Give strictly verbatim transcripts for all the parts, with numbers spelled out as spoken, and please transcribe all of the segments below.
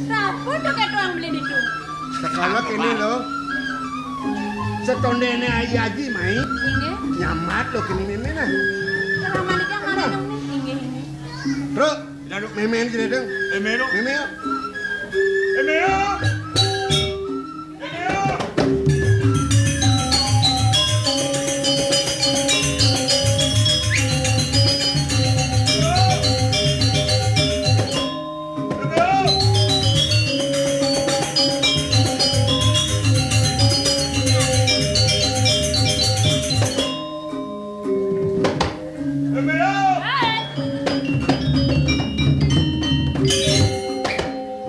Sapa to ketuang beli ditu? Sekala kene lo. Setondene ayi aji mai. Inggih. Nyambat lo kene meme nah. Keraman iki ana nang ni. Inggih, inggih. Truk, daduk meme iki, Deng. Meme lo. Meme lo. Meme lo.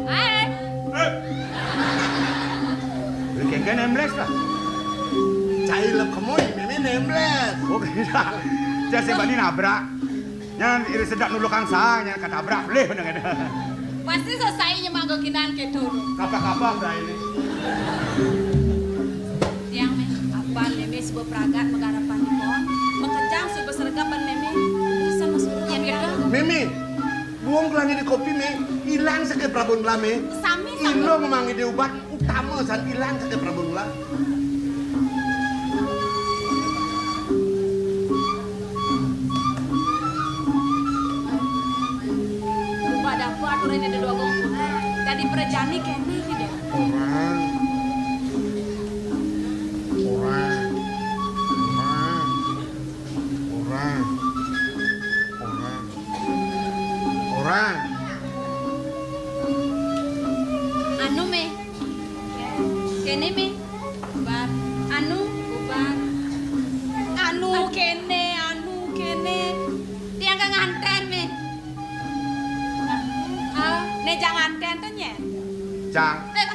Hai. Hai. Kengken embles lah. Cai lep kemoi, meme embles. Oh, kena. Jas bani nabrak. Nyan iri sedap nulukang sa, nyan katabrak, boleh bener kata. Pasti selesai nyemak gokinan ketu. Kapah-kapah dah ini. Tiang meh, apan meme suba pragat magarapan ipun, makejang suba sregep ban meme, urusan masuruh. Meme, buung kelangi di kopi, me, ilang sake prabun gelah, me. Sami, sami. Ilo memang ide ubat utama san ilang sake prabun gelah. Ubat apa aturan ida dua gong? Dadi prajani kene ida. Orang. Orang. Orang. Orang. Orang. Orang. Anu, me. Kene, me. Bubar. Anu, bubar. Anu kene, anu kene. Tiang ka nganten, me. Ah, ne jang nganten to, nyen? Jang. Eh,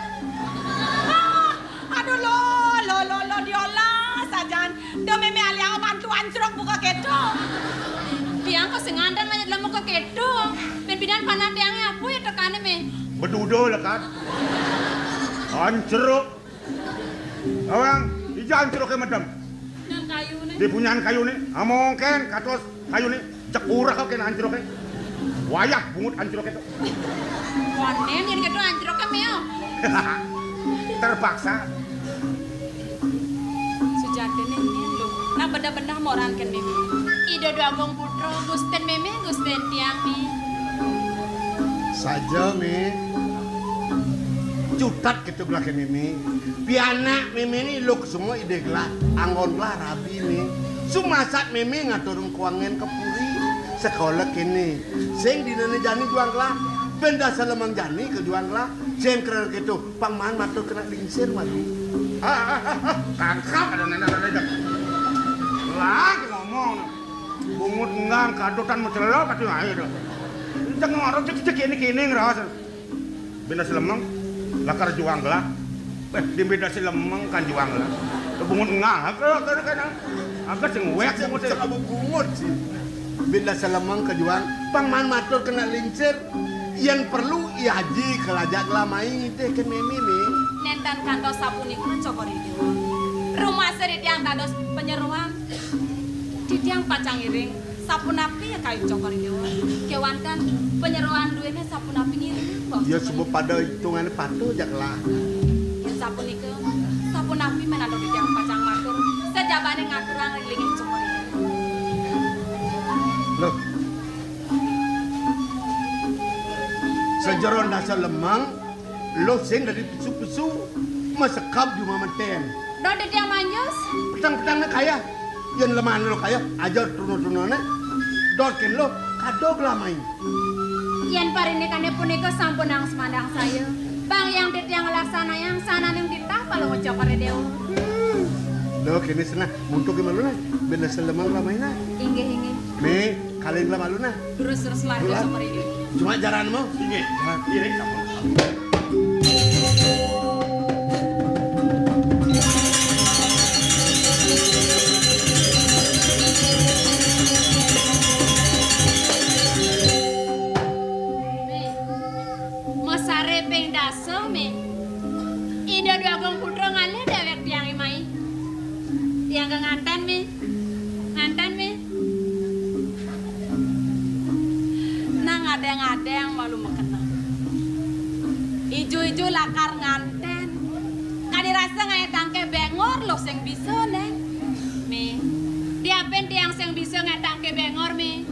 ah, aduh, lo, lo, lo, lo, diolah sajan. Do meme aliang mantu ancruk buka keto. Tiang kok sing nganten manyat lemu ke keto. Ben pidan panah tiangnya apa ya tekane, me? Bedudo lekat. Ancruk. Awang, ija ancruke medem. Nang kayune. Di punyan kayune, amongken katos kayune, cekurah kok kena ancruke. Wayah bungut ancruke to. Wanen yen keto ancruke meo. Terpaksa. Sujatine nyen lo. Nah bedah-bedah moran kene. Ida Dwagung Putra, gusten meme, gusten tiang, me. Saja, me. Cutat Keto gelah kene, me. Pianak meme ni luk semua ide gelah, anggon gelah rabi, me. Sumasat meme ngaturang kuangen ke puri, sekolah kene. Sing dinane jani juang gelah, ben dasa lemeng jani ke juang gelah. Sing kerer keto, pang maan matur kena lingsir madu. Ah, ah, ah, ah. Kangkang ada nenek ada jam. Lah, ngomong. Bungut enggang kadotan mecelok ati ae to. Enceng ngorok cek-cek kene-kene ngeras. Benda selemeng, lakar juang gelah. Eh, di benda selemeng kan juang gelah. Bungut enggang, agak, agak, agak, agak sing wek bungut. Cek abu bungut sih. Benda selemeng ke juang, pang maan matur kena lingsir. Yen perlu, i aji kelajak gelah mai ngitihke meme, me. Nenten kantos sapunika, Cokor Ida. Rumasa titiang dados panyeroan. Titiang pacang ngiring. Sapunapi ya kayun Cokor Ida? Kewanten panyeroan duene sapunapi ngiring, Bos? Ya, Cokor suba Ida pada hitungane patuh jak lah. Yen sapunika, sapunapi menawi titiang pacang matur sajabane ngaturang ring linggih Cokor Ida? Loh. Sajeroan dasa lemeng, lo sing dadi pesu-pesu, masekab jumah menten. Dot titiang manjus. Petang-petangnya kaya, yen lemahnya lo kaya, aja truna-trunane, dot ken lo, kado gelah mai. Yen parindikannya punika sampunang semandang saya. Bang yang titiang nglaksanayang sananing titah Palungguh Cokor Ida. Hmm. Lo kene senah, muntuk malu nah, ben dasa lemeng gelah mai nah. Inggih, inggih. Me, kalin lah malu nah. Terus, terus lagi. Cuma jaran mau. Inggih. Nah. Iya, sama. Me, masare ping dasa, me. Ida Dwagung Putra ngalih dewek tiang imai. Tiang ka nganten, me. Nganten, me. Nang adeng-adeng malu makena. Ijo-ijo lakar nganten. Kadi rasa ngaé tangké béngor lo sing bisa, Néng. Mé, diapin tiang sing bisa ngaé tangké béngor, Mé?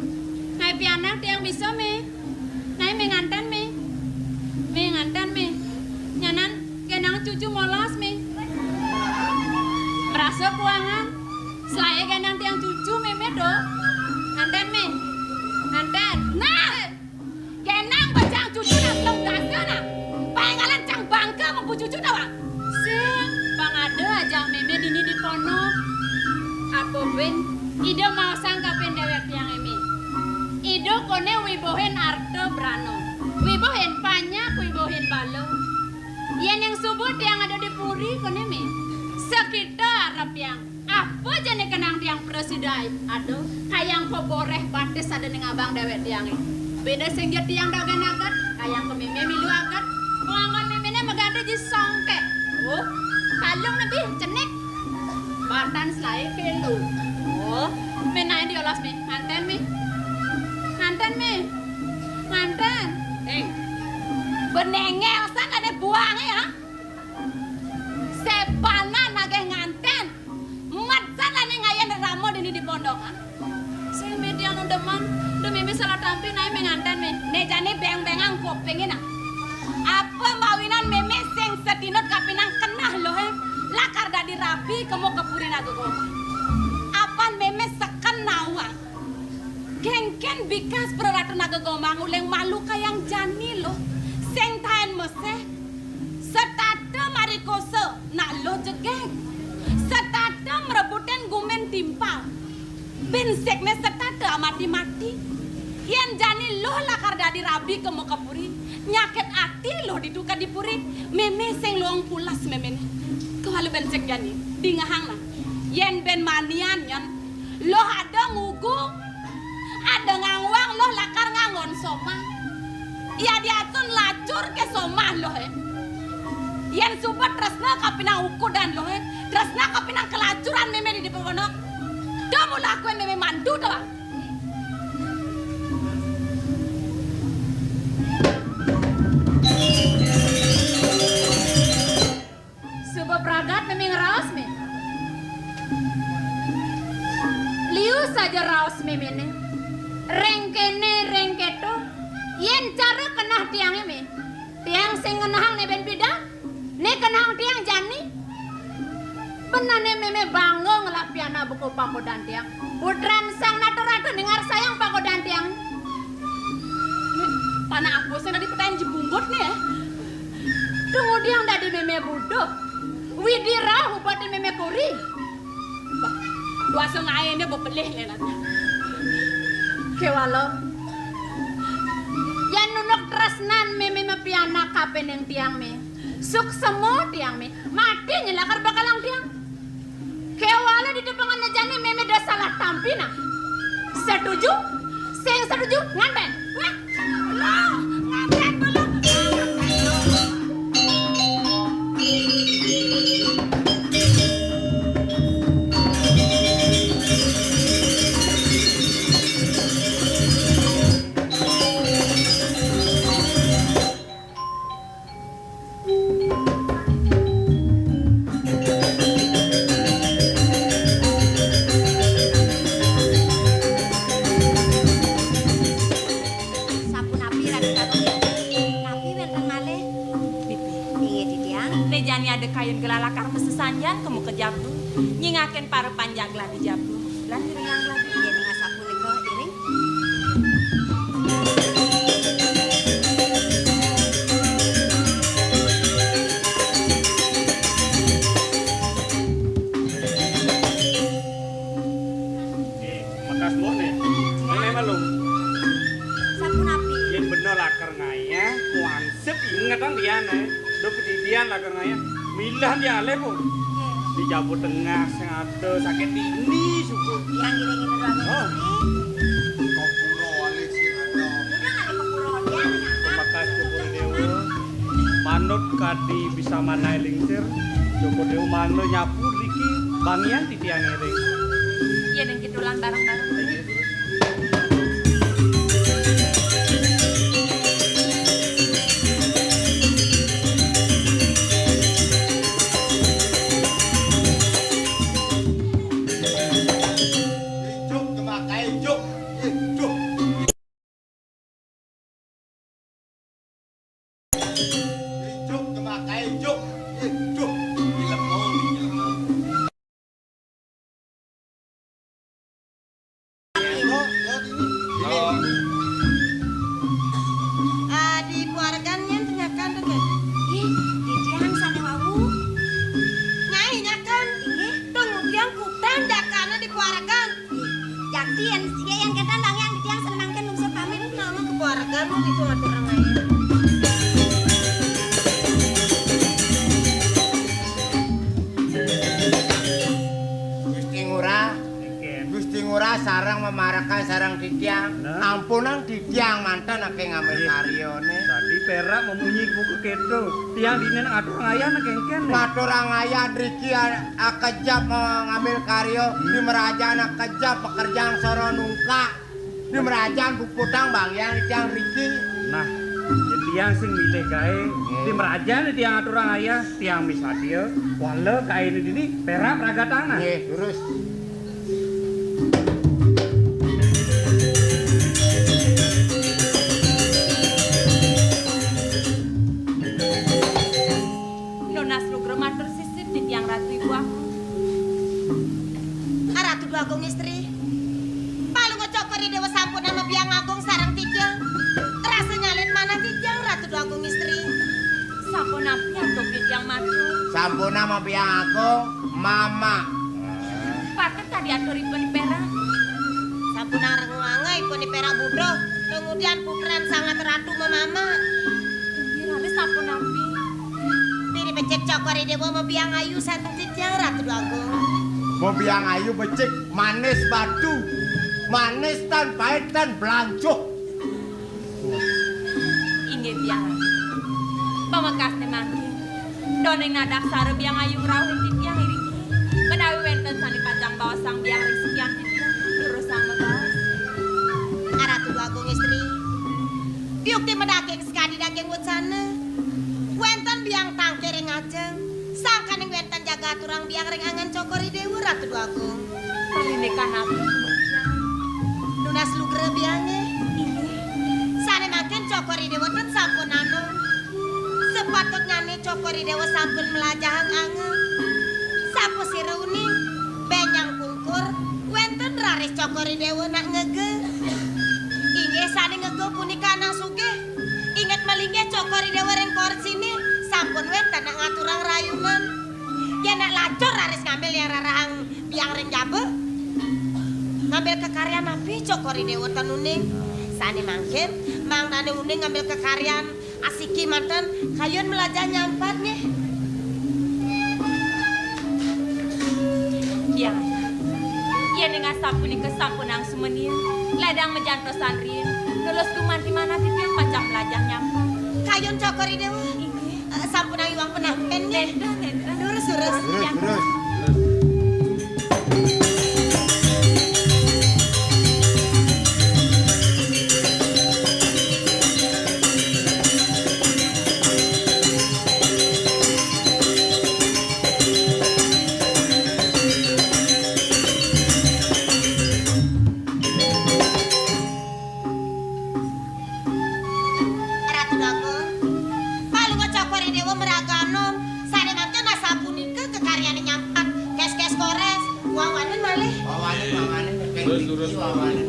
Ngaé pianak tiang bisa, Mé? Naé, Mé nganten, Mé? Mé nganten, Mé? Nyanan genang cucu molas, Mé? Merasa kuangan. Selaé genang tiang cucu, Mémé do. Nganten, Mé? Nganten. Nah! Genang bajang cucu nang belum dasa nah. Paingalan cang bangka mengku cucu nah, Wak. Sing, pang ada ajak Mémé dini di pondok. Apa buin, Ida maosang kapin déwék tiangé, Mé? Ida koné wibohin arta brana. Wibohin panyak, wibohin bala. Yén yang suba tiang ada di puri koné, Mé. Sakita arep tiang. Apa jani kenang tiang prasida? Aduh, kayang paboréh batis ada ning abang déwék tiangé. Béda sing ja tiang dogén agat, kayang ka Mémé milu agat. Wong anggon Méméné maganti ji songkék. Oh, kalung nabi cenik. Batan selaé kélo. Oh, Mé naé diolas, Mé. Nganten, Mé. Nganten, Mé. Nganten. Éng. Benengel san ada buangé ya. Sépanan nagih nganten. Mat san ané ngayan rama dini di pondokan. Sing Mé tiang nu demen, da Mémé salah tampi naé Mé nganten, Mé. Né jani béng-béngang kupingé nah. Apa mawinan Mémé sing sadina kapinang keneh lo, hé? Lakar dadi rabi kemu ka puri Naga Gomang. Apan Mémé seken nawang. Kéngkén bikas Praratu Naga Gomang uling malu kayang jani lo. Sing taén meseh. Setata marikosa nak lo jegég. Setata mrebutin gumin timpal. Bin sikné setata amati-mati. Yén jani lo lakar dadi rabi kemu ka puri, nyakit ati lo ditu ka di puri. Mémé sing luung pulas méméné. Kéwala bin sik jani, dingehang nah. Yén bin manian nyén, lo ada ngugu, ada ngangwang lo lakar nganggon somah. Ya diatun lacur ké somah lo, hé. Yén suba tresna kapinang ukudan lo, hé. Tresna kapinang kelacuran mémé di dipa ponok. Da mula akuin mémé mandu to, Bang. Suba pragat mémé ngraos, Mé. Liu saja raos méméné. Ring kéné, ring kéto. Yén cara keneh tiangé, Mé. Tiang sing ngenehang né bin pidan. Né kenehang tiang jani. Benané mémé bangga ngelah pianak buka pagodan tiang. Putran sang natur-natur ningarsayang pagodan tiang. Né, panak apa sing dadi petayan jebunggut né, ya? Tunggu tiang dadi mémé buduh. Widi rauh ubatin mémé kuri. Bah, duasa ngaéné bebelih né, Nat. Kéwala. Yén nunuk tresnan mémé mapianak kapining tiang, Mé. Suksema tiang, Mé. Mati nyelakar bakalang tiang. Kéwala di depangan jani mémé da salah tampi nah. Setuju? Sing setuju, nganten. Wah, lo, nganten dulu. Sapunapi, Raden Danu? Napi wénten malih? Pipi. Inggih, titiang. Né jani ada kayun gelah lakar masesanjan kemu ka jaba. Nyingakin para panjak gelah di jaba. Lan iringang gelah di. Inggih, ning asapunika, iring. Mekas mone. Nang malu. Sapunapi? Yén bener lakar ngayah, kuansip ingetan diané. Duh, pedidian lakar ngayah. Milah dialih, Bu. Di Jawa Tengah sing ada sakit ini, suku. Yang ngiring-ngiring lagi. Oh. Kapura wali sing ada. Udah kali kapura dia, ternyata. Pemekas Joko Dewa. Manut kadi bisa manai lingsir, Joko Dewa manut nyapu riki, bangian titiang ngiring. Iya, dan kitulan bareng-bareng. Iya. Ayo, juk. Eh, duh, ilmu, ilmu. Ini. Ah, di paregan nyén nyakan to, Ken? Ih, di tiang sané wau. Nyai nyakan. Inggih. Tunggu tiang kutan dakana di paregan. Ih, jakti yén, yén kénten Bang Hyang di tiang sané mangkin lungsur pamit. Nama ka paregan mah ditu aturang aé. Gusti Ngurah. Nggih. Gusti Ngurah sareng mamarekan sareng titiang. Nah. Ampunang titiang manten aké ngambil karyané. Tadi perak memunyi buku kéto. Tiang dini ngaturang ayah nak kéngkén. Ngaturang ayah driki a-, akejep, eh, ngambil karya. Hmm. Di merajaan akejep pekerjaan soro nungka. Di merajaan puputang Bang Hyang tiang driki. Nah, yén tiang sing milih gaé. Nggih. Di merajaan tiang ngaturang ayah, tiang misadia. Wala gaéné dini perak pragatang nah. Nggih, terus. Nunas lugra matur sisip titiang Ratu Ibu Agung. Ah, Ratu Dwagung Istri. Palungguh Cokor I Déwa sampun nama biang agung sareng titiang. Rasa nyalin manah titiang Ratu Dwagung Istri. Sampun napi antuk titiang matur? Sampun nama biang agung, Mama. Patut tadi aturipun perak. Sampun areng wangai pun perak budo. Kemudian putran sangat ratu memama. Inggih, raris sampun napi? Pini becik Cokor I Déwa mabiang ayu sareng titiang Ratu Dwagung. Mabiang ayu becik manis batu. Manis tan pait tan blanjuh. Inggih tiang. Pamekasné mangkin. Doning nadaksara biang ayu ngrawuh titiang iriki. Menawi wénten sané pacang baosang biang ring sikian titiang, durusang mabaos. Ah, Ratu Dwagung Istri. Yukti madaging sakadi daging wecana. Wénten biang tangkir ing ajeng. Sangkaning wénten jaga aturang biang ring angen Cokor I Déwa Ratu Dwagung. Parindikan atur. Nunas lugra biangé. Inggih. Sané mangkin Cokor I Déwa ten sampun anu. Sepatutnyané Cokor I Déwa sampun mlajahang angen. Sapasira uning, bénjang pungkur, wénten raris Cokor I Déwa nak ngega. Inggih sané ngega punika anak sugih. Inget malinggih Cokor I Déwa ring korsiné, sampun wénten nak ngaturang rayunan. Yén nak lacur raris ngambil yang rarahang biang ring jaba. Ngambil kekaryan napi Cokor I Déwa ten uning? Sané mangkin, mangdané uning ngambil kekaryan asiki manten, kayun mlajah nyampat nggih. Biang. Yén ing asapunika sampunang sumenia, ledang majantosan riin, nunas gumanti manah titiang pacang mlajah nyampat. Kayun Cokor I Déwa. Inggih. Eh, sampunang iwang penampén nggih. Nénten, nénten. Durus, durus. Durus, durus. Ratu Agung, Palungguh Cokor I Déwa maraga anom, sané mangkin asapunika kekaryané nyampat, kés-kés korés, wawanen malih. Wawanen, wawanen, terus, terus, wawanen.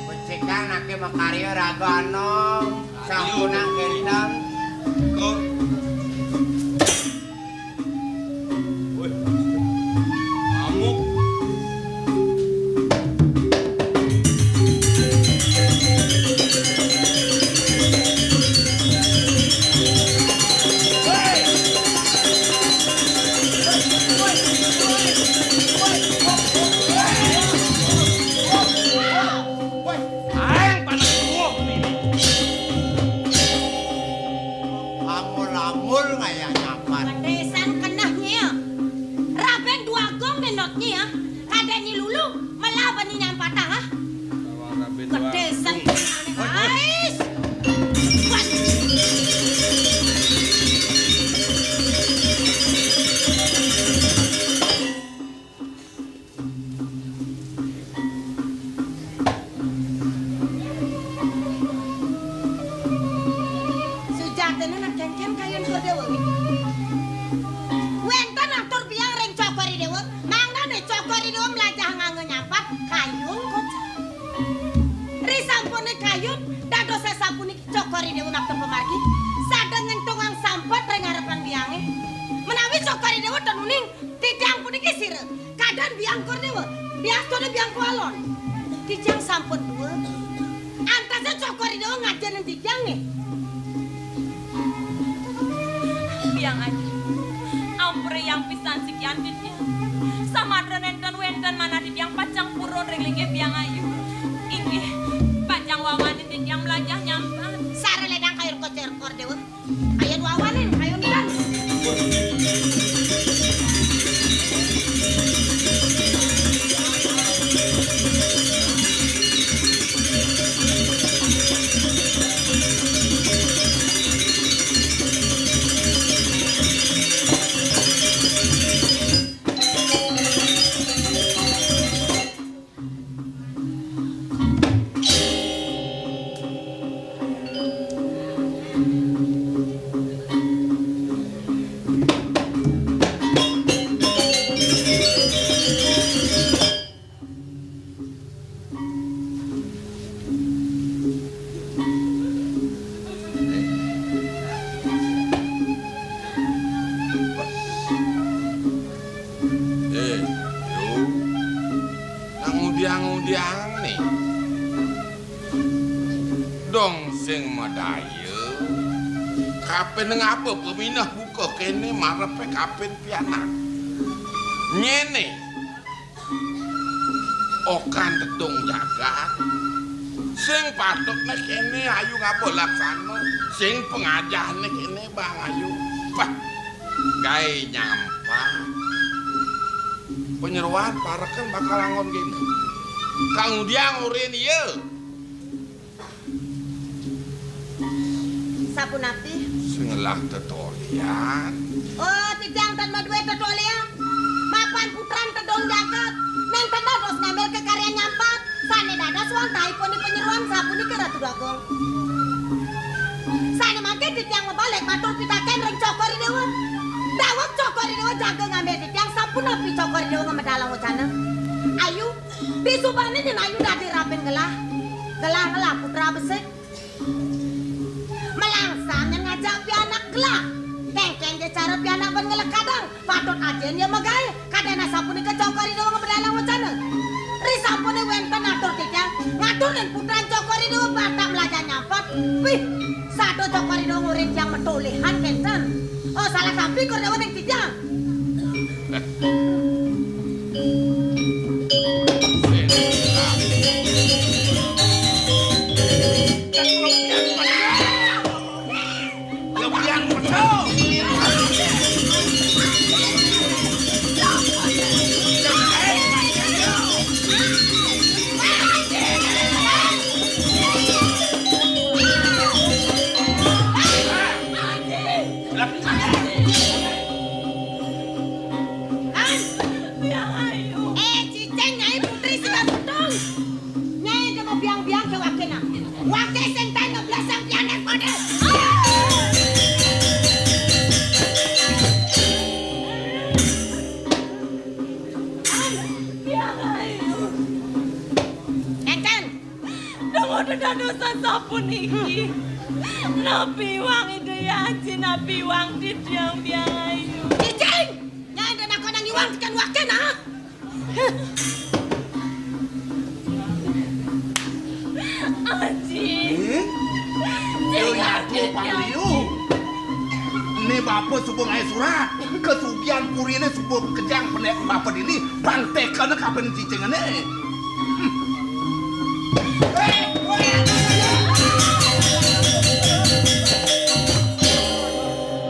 Becik anaké makarya raga anom, sampunang kénten. Wih, ngamuk. Déwa. Wénten atur biang ring Cokor I Déwa, mangdané Cokor I Déwa mlajah nganggo nyampat kayun kocap. Risampuné kayun, dados sapuniki Cokor I Déwa makta pamargi, sada ngentungang sampat ring arepan biangé. Menawi Cokor I Déwa ten uning, titiang puniki sira, kadan Biang Kor Déwa, diastuna Biang Kualon. Titiang sampun tua. Antasé Cokor I Déwa ngajenin titiang nggih. Biang Ayu, ampurayang pisan sikian titiang. Samatra nénten wénten manah titiang pacang purun ring linggih Biang Ayu. Inggih, pacang wawanin titiang mlajah nyampat. Sare ledang kayun Cokor I Déwa. Ayo wawanin, ayo ngilang. Eh, Yu, nang ngudiang-ngudiang né. Dong sing madaya. Kapin ngapa peminah buka kéné marepé kapin pianak. Nyéné. Okan tedung jagat. Sing patutné kéné ayu ngaba laksana. Sing pangajahné kéné bang ayu. Bah, gaé nyampat. Panyeroan pareken bakal anggon kéné. Kang Udiang urin iya. Sapunapi? Sing ngelah tetolian. Oh, titiang tan madué tetolian. Mapan putran tedung jagat. Nénten dados ngambil kekaryan nyampat. Sané dados wantahipun panyeroan sapunika Ratu Dagong. Sané mangkin titiang mabalik matur pitakén ring Cokor I Déwa. Daweg Cokor I Déwa jaga ngambil titiang sapunapi Cokor I Déwa ngamedalang wacana. Ayu, Disubané nyén ayu dadi rabin gelah. Gelah ngelah putra besik. Melangsang nyén ngajak pianak gelah. Kéngkén ja cara pianak ban ngelekadang. Patut ajin ya magaé. Kadén asapunika Cokor I Déwa ngabedalang wacana. Risampuné wénten atur titiang. Ngaturin putran Cokor I Déwa batak mlajah nyampat. Wih, sada Cokor I Déwa ngurin tiang matolihan kénten. Oh, salah sampi Kor Déwa ning titiang. Lan, Biang Ayu. Eh, cicing, Nyai Putri sudah putus. Nyai ento mau biang-biang ke wakil nah. Wakil sing taén ngeblasang pianak pada. Lan, Biang Ayu. Éngkén. Dong udah dadosan sapuniki. Napi wang Ida Aji, napi wang titiang Biang Ayu. Cicing! Nyai ento nakonang iwang tekan waken, ah? Aji. Hmm? Yo, Cing, ya, Aji, tuh, Pak Liu. Né bapa suba ngaé surat, kasugihan puriné suba kejang penek bapa dini, bang tekena kaben cicingane.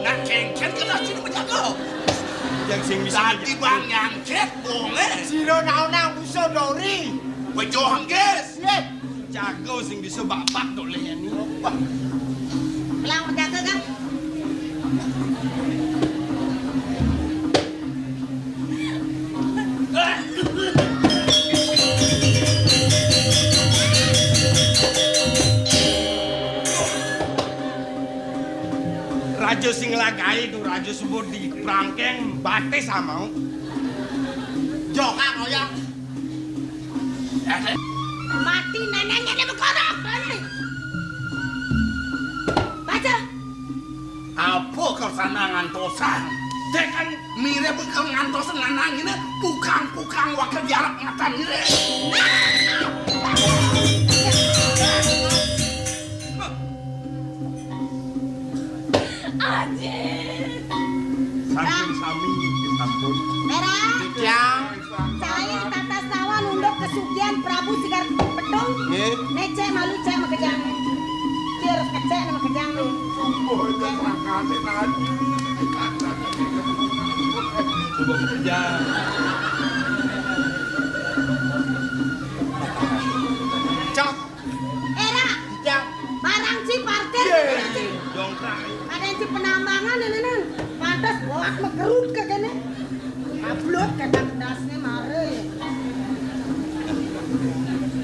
Nak kengken kena sini menjaga. Yang sing bisa. Tadi bang nyangkit bonge. Sira naonang musuh dori. Bejo hengkis. Yeh. Jago sing bisa babak tok leni. Wah. Pelang penjaga, Kang. Raja sing lagaé, Duraja suba diprangkeng, batis amau. Jokak oyang. Mati nenengné di Mekorok, mati. Baca. Apa kersana ngantosang? Tekan mirip ke ngantos nganang ini, pukang-pukang wakil diarep ngatan ini. Anjir. Sampun sami, sampun. Merah. Tiang. Cai tata sawa nunduk kesugihan Prabu Sigar Petung. Nggih. Necek malu cek makejang. Kir kecek nama kejang. Sungguh itu serangkane tadi. Coba makejang. Cok. Era. Barang ci parkir. Dongkrak. Ada yang ci penambangan ini nih. Pantes boak megerut ke kene. Ablut kagak kedasnya mare.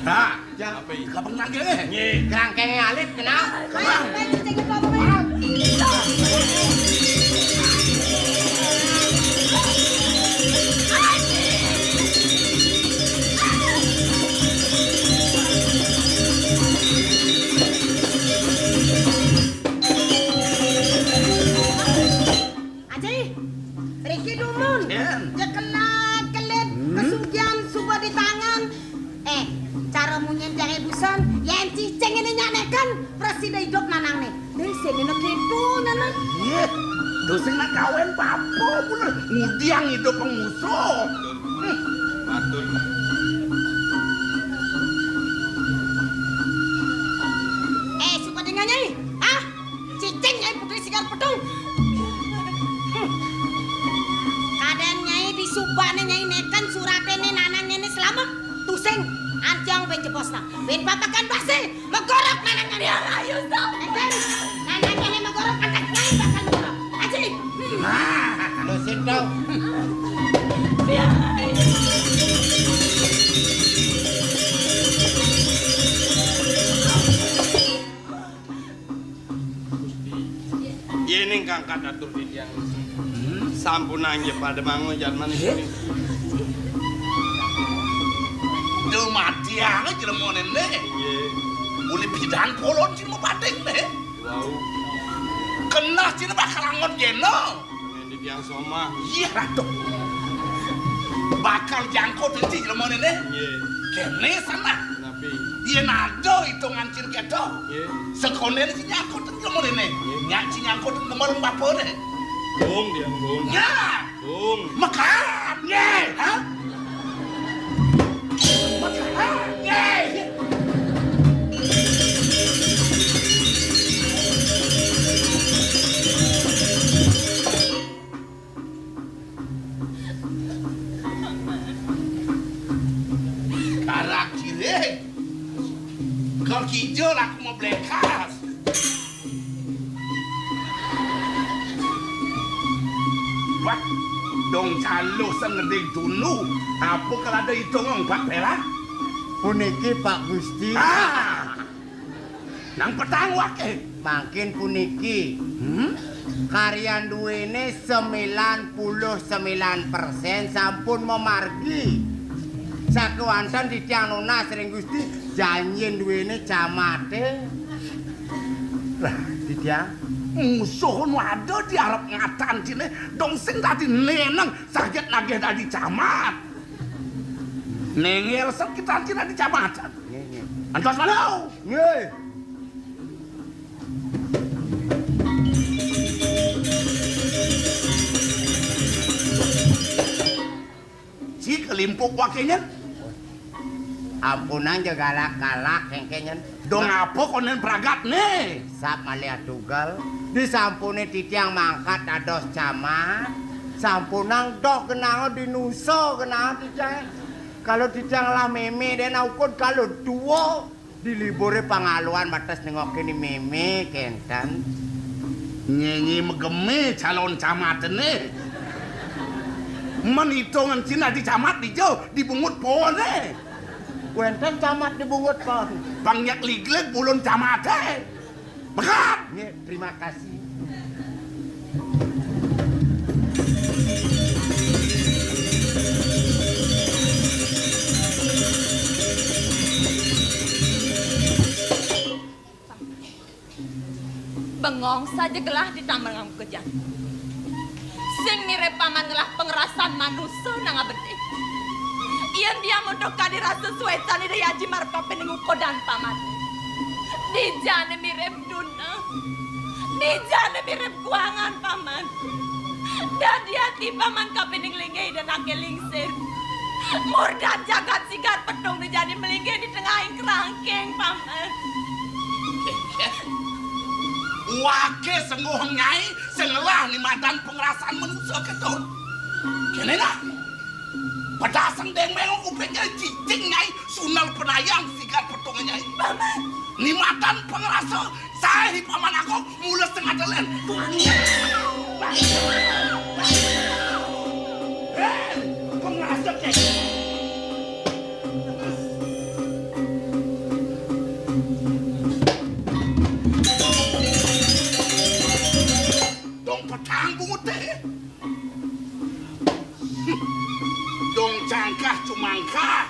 Ha, apa iki? Kapan nangge? Nggih. Kerangkenge alit kenal. Ayo, ayo, cek itu apa, ayo. Aji, mriki dumun. Yen. Jekelat-kelit kesugihan suba di tangan. Eh, cara munyin jahe busan, yen cicing ini nyaneken, presida idup nanangne. Deh, sing ini kitu nyanan. Iya, terus sing nak kawin apa pun ngudiang idup pengusuh. Matur. Eh, suba dengan nyai. Ah, cicing nyai putri Sigar Petung. Hmm. Kadang nyai disubane nyai neken suratene nanang ngene selama tusing antiang ben jeposna. Ben papakan basi megorok nanang ngene. Biar ayu sok. Enten, nanang ngene megorok angkat nyai bakal megorok. Aji. Hmm. Nah, lu sing tau. Biar ayu. Yen ingkang kadatur titiang. Hmm? Sampunang nggih pada mangun jatmane. Nggih. Kene. Duh, mati ae jlemone ne. Nggih. Uli pidan polon sing mepating ne. Wau. Kenah sing bakal angon yeno. Ngendi tiang somah? Iya, Ratu. Bakal jangkut enti jlemone ne. Nggih. Kene sana. Napi? Yen ada hitungan sing kedo. Nggih. Sekonden sing nyangkut jlemone ne. Nggih. Nyak sing nyangkut nemel bapane. Bung, tiang, Bung. Nyak. Bung. Mekat. Nggih. Hah? Mekat. Nggih. Karak cilik. Kal kijel aku mau blekas. Wah, dong caluh sing ngending tunu. Apa kal ada itung, Pak Pera? Puniki, Pak Gusti. Ah! Nang petang wake. Mangkin puniki. Hmm? Karyan duwene sembilan puluh sembilan persen sampun mamargi. Sakewanten titiang nunas ring Gusti, janjin duwene camate. Lah, titiang. Musuh nu ada di arep ngatan sine, dong sing dadi neneng saged nagih dadi camat. Nengel sekitar sine dadi camatan. Nggih, nggih. Antos malu. Nggih. Si kelimpuk wakenyen. Ampunang ja galak-galak kengkenyen. Dong apa konen pragatne? Sap malih tugel. Disampune titiang mangkat dados camat. Sampunang doh genah dinusa genah titiang. Kalau titiang lah meme den ukud kalau dua. Di libure pangaluan bates nengokke ni meme kenten. Nyenyi megeme calon camatene. Men itungan cina di camat dijo, dibungut pohone. Wenten camat dibungut pohon. Bang nyak ligleg bulun camate. Bekat. Nggih, terima kasih. Bengong saja gelah di taman nganggo kejan. Sing mirip paman ngelah pangerasan manusa nang abedih. Yén dia muntuk kadi rasa suécan Ida Aji marep kapining ukodan paman. Dijane mirip duna. Dijane mirip kuangan paman. Dadi ati paman kapining linggih Ida Anaké Lingsir. Murdan jagat sigar petung dijane melinggih di tengahing kerangking paman. Waké sengguh nyai sing ngelah nimadan pangerasan manusa kéto. Kéné nah. Pedasang dengmeng kuping nyai cicing nyai sunel penayang sigar petung nyai. Paman. Nimadan pangerasa saé paman aku mula setengah jalan. Tuhan. Hei, pangerasa kéto. Dong petang bungut deh. Dong cangkah cumangkah.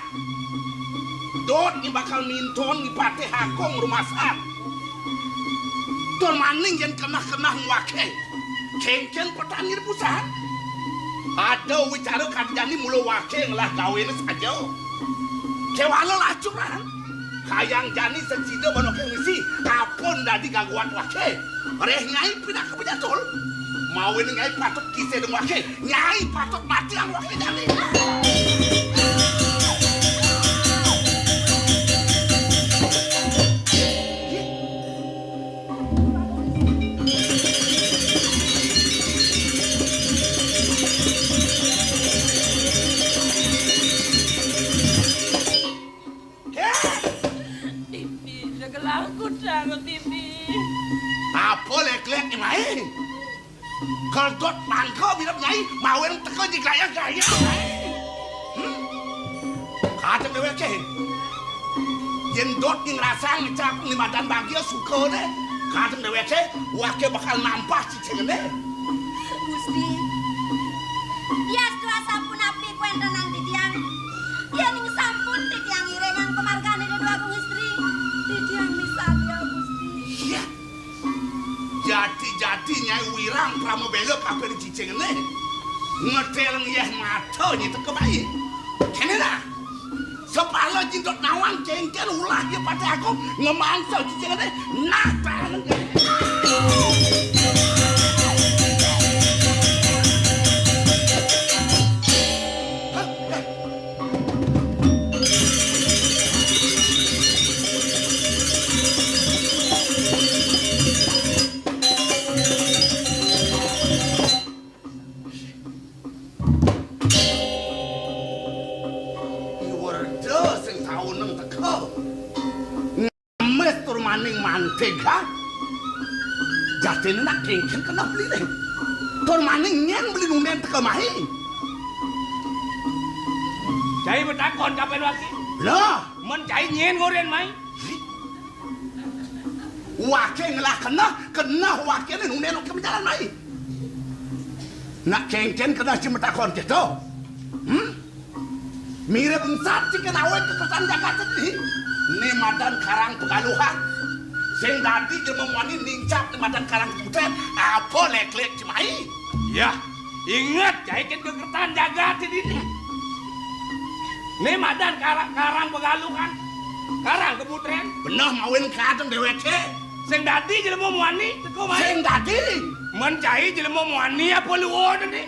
Dot ni bakal minton ni patih akong rumasan. Tur maning yén kenah-kenah ngwaké. Kéngkén petani rebusan. Ada wicara kadjani mula waké ngelah gawéné saja. Kéwala lacuran. Kayang jani sacida banoké misi, apun dadi gaguat waké. Reh nyai pinaka pejatul. Mawin nyai patut kisé deng waké. Nyai patut mati ang waké jani. Tipi, segelah kutang, Tipi. Apa lek-lek ni mai? Keldot mangka mirip nyai, mawin teka di gaya-gaya mai. Hmm? Kadang deweké. Yén dot ni ngrasang ngecap ni madan bagia suka deh. Kadang deweké, waké bakal nampah cicing deh. Gusti, yasta sampun napi kuéntenan titiang? Yén sampun titiang iringang pamargané Déwa Agung Istri, titiang misadia, Gusti. Iya. Jati-jati Nyai Wirang Pramabéla kaping cicingné. Ngetél ngiyeh mata nyita kebai. Kéné dah. Sapala jindot nawang céngkén ulah ya patih agung ngemangsa cicingné. Nah, tangan. Iwerda sing sauneng teka. Ngemis tur maning mantig, ha? Jatiné nak kéngkén keneh beliné. Tur maning nyén beli nundén teka mai. Cai matakon kapan waki? Lah, men cai nyén ngoren mai? Waké ngelah keneh, keneh wakéné nundén oké menjalan mai. Nak kéngkén keneh cai matakon kéto. Hmm? Mirip ensat cai kén awit kekesan jagat sedih. Né madan Karang Pegaluhan. Sing dadi jelema muani nincap né madan Karang Kebutan. Apa lek-lek cai mai? Yah. Inget, cai kén kekertan jagat di dini. Né madan Karang, Karang Pegaluhan. Karang Kebutren. Beneh mawin kadén déwéké. Sing dadi jelema muani, teka mai. Sing dadi. Men cai jelema muani apa luwun né?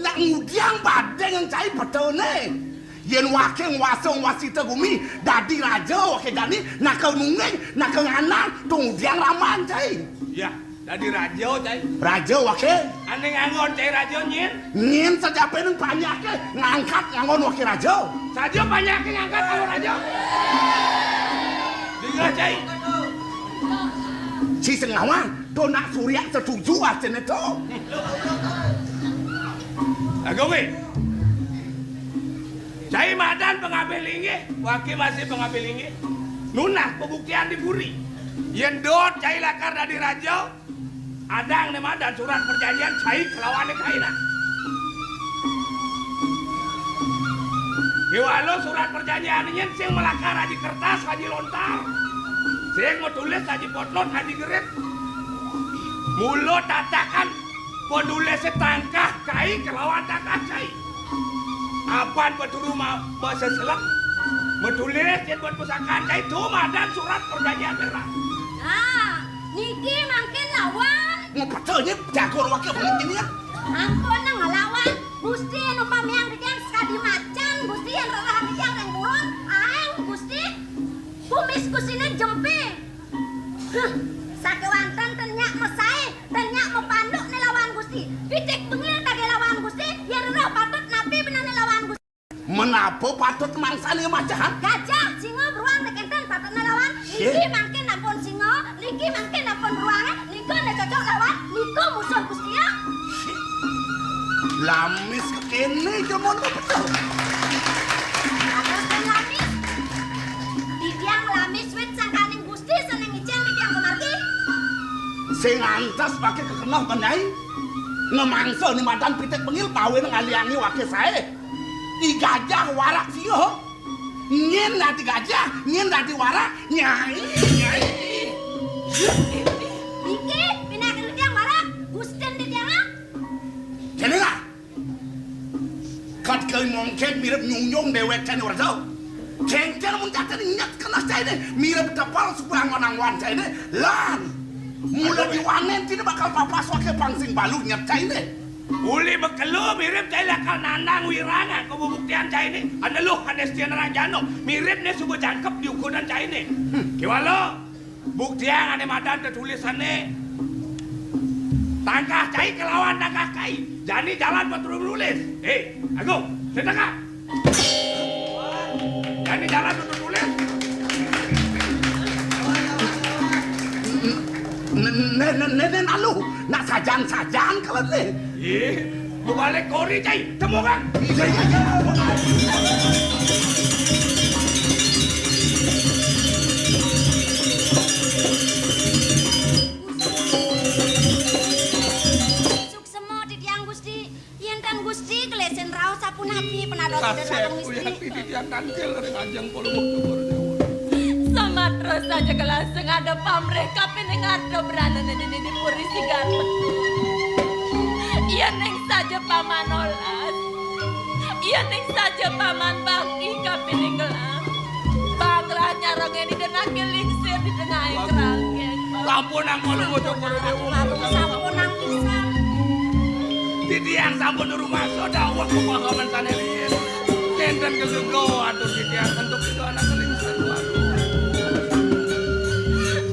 Nak ngudiang badé ngan cai petone. Yén waké nguasa nguasita gumi, dadi raja waké jani, naka nungging, naka nganang, to ngudiang raman cai. Yah, dadi raja cai. Raja waké. Ané nganggon cai raja nyén. Nyén saja peneng panyaké ngangkat nganggon waké raja. Saja panyaké ngangkat nganggon raja. Dingeh cai. Si Sengawang, to nak Surya setuju aséné to. Agung, eh. Cai madan pangabih linggih. Waké masih pangabilingé. Nunas pabuktian di puri. Yén dot cai lakar dadi raja, adang né madan surat perjanjian cai kelawané kaina. Kéwala surat perjanjian nyén sing malakar aji kertas, aji lontar. Sing matulis aji potlot, aji gerip. Mula tatakan panulisé tangkah kai kelawan tangkah cai. Apan paturu ma-, maseselek. Matulis yén buat pusakaan cai to madan surat perjanjian merah. Nah, niki mangkin lawan. Ngepecel nyé jago waké banget ini ya. Ampun nang ngelawan. Gusti anu pamiang titiang sakadi macan, Gusti yén rerahan titiang ring purun, aéng Gusti. Kumis Gustiné jemping. Huh, sakéwanten ten nyak masaé, ten nyak mapandu né lawan Gusti. Pitik bengil kagé lawan Gusti, yén rereh patut napi bener né lawan Gusti. Menapa patut mangsané macahan? Gajah, singa, beruang né kénten patut né lawan. Sih. Niki mangkin ampun singa, niki mangkin ampun beruang, nika né cocok lawan, nika musuh Gusti ya. Sih. Lamis kéné jaman betul. Atas dan lamis. Titiang lamis wit sangkaning Gusti sané ngicén titiang pamargi. Sing antes paké kekeneh menéi. Ngemangsa ni madan pitik bengil pawin ngaliani waké saé. I gajah warak sia. Nyén dadi gajah, nyén dadi warak, nyai, nyai. Niki, pinaka titiang warak, Gustin titiang. Kéné lah. Kat kai mongkén mirip nyunjung déwék cainé werda. Kéngkén mun cainé nyet keneh cainé, mirip tepel suba anggon-anggon cainé. Lan mula diwanén tiné bakal papas waké pang sing balu nyet cainé. Uli makelo mirip cai lakar nandang wirang ka bubuktian cainé. Aneluh ané setian ranjana, mirip né suba jangkep di ukuran cainé. Hmm. Kéwala. Buktiang ané madan tetulisané. Tangkah cai kelawan tangkah kai. Jani jalan paturu nulis. Eh, Agung, setengah. Jani jalan paturu nulis. Né, né, né, né, aluh, nak sajan-sajan kala né. Ih, bebalik kori cai, temukan. Iya, iya, iya. Suksema titiang, Gusti. Yén tan Gusti gelisin raos sapunapi penados Ida Kasép Dwagung uyat Gusti. Titiang tangkil ring ajeng Palungguh Cokor Déwa. Samatra saja gelah sing ada pamrih kapining arta brana dini di puri Sigar Metu. Yéning saja paman olas, yéning saja paman bakti kapining gelah. Banglah nyarengin Ida nangkil lingsir di tengahing kerangkeng, Bang. Sampun angkon bocah para déwa. Sampun angkon pisan. Titiang sampun rumasa dawuh kepahaman sané riin. Nénten kegego atur titiang antuk Ida anak lingsir, Bang.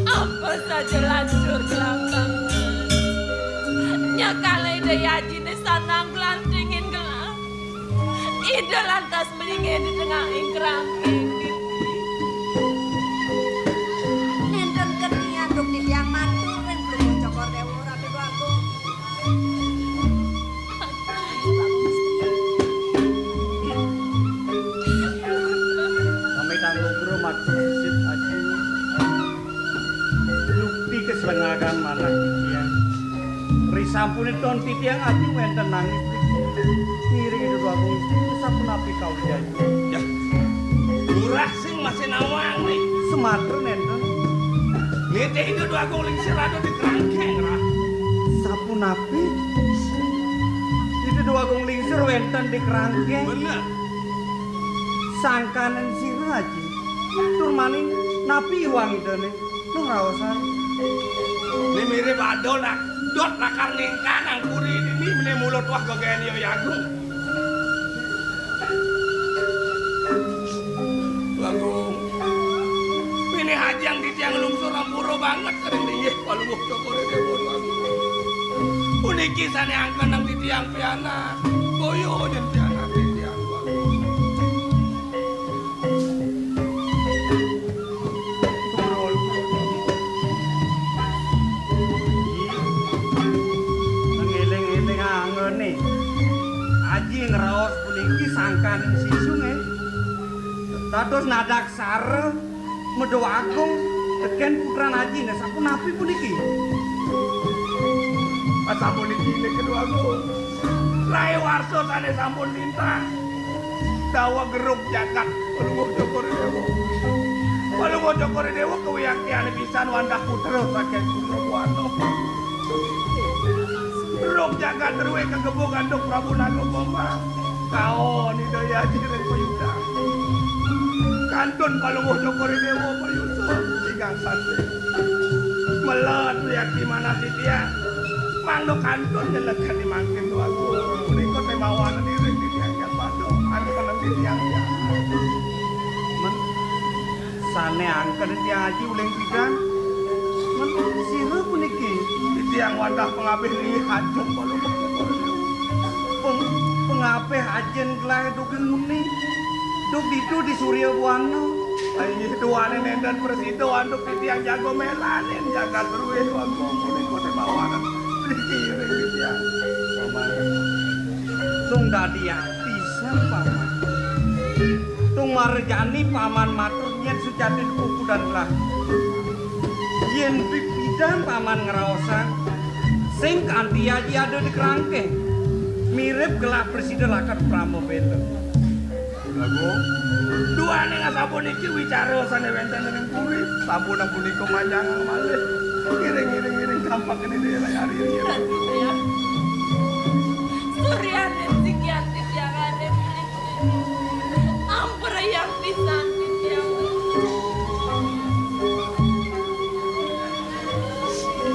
Apa saja lancur kelambang. Nyakala Ida yajiné sanang glantingin gelah. Ida lantas melingin di tengahing kerangkeng. Nénten kenian duk titiang matur ring Palungguh Cokor Déwa Ratu Agung. Pamit anggo guru matur sisit aji. Yukti keslengagan manah titiang. Risampunipun titiang aji wénten nangis ngiring Ida Dwagung Gusti sapunapi kawijayan. Yah, lurah sing masih nawang nih. Sematra nénten. Nitih Ida Dwagung Lingsir ada di kerangkeng, Rah. Sapunapi? Ida Dwagung Lingsir wénten di kerangkeng. Bener. Sangkaning sira aji. Tur maning napi iwang Idané? Ngraosan. Né mirip ada nak dot lakar ningkang nang puri dini, mené mula tuah gagayan Hyang Agung. Agung. Pinih ajeng titiang lungsur ampura banget ring linggih Palungguh Cokor Déwa Agung. Puniki sané angkenang titiang pianak. Boya nyen pianak titiang Agung. Ngeling-eling angené. Aji ngraos puniki sangkaning sisu nggih. Dados nadaksara Mada Agung tekén putran ajiné, sapunapi puniki? Asapuniki, Déwa Agung. Rai warsa sané sampun lintang. Daweg rug jagat Palungguh Cokor I Déwa. Palungguh Cokor I Déwa kawiaktiané pisan wantah putra saking Putra Buana. Rug jagat druwé kagebug antuk Prabu Naga Bombal. Kaon Ida Hyang Aji ring payuda. Kantun Palungguh Cokor I Déwa payusa tigang sanding. Melet wiakti manah titiang. Mangda kantun nyelegani mangkin Déwa Agung. Punika té mawanan iring titiang Hyang Padha. Anu keneng titiang Hyang. Men, sané angken Hyang Aji uling pidan. Men, sira puniki? Titiang wantah pangabih linggih ajeng Palungguh Cokor I Déwa. Peng-, pangabih ajin gelah duging muni. Duk ditu di Surya Buana. Inggih duaning nénten prasida antuk titiang jaga mélanin jagat druwé Déwa Agung punika té mawanan. Niki ring titiang. Paman. Tung dadi ati san, Paman. Tung marejani Paman matur nyén sujatin kukudan gelah. Yén pipidan Paman ngraosang, sing kanti aji ada di kerangkeng. Mirip gelah prasida lakar prama bela. Lagu, duaning asapuniki wicara sané wénten ring puri, sampun punika manjangang malih. Ngiring, ngiring, ngiring, gampang kéné daya ari. Suryaning sikian titiang Raden. Ampura Hyang pisan titiang.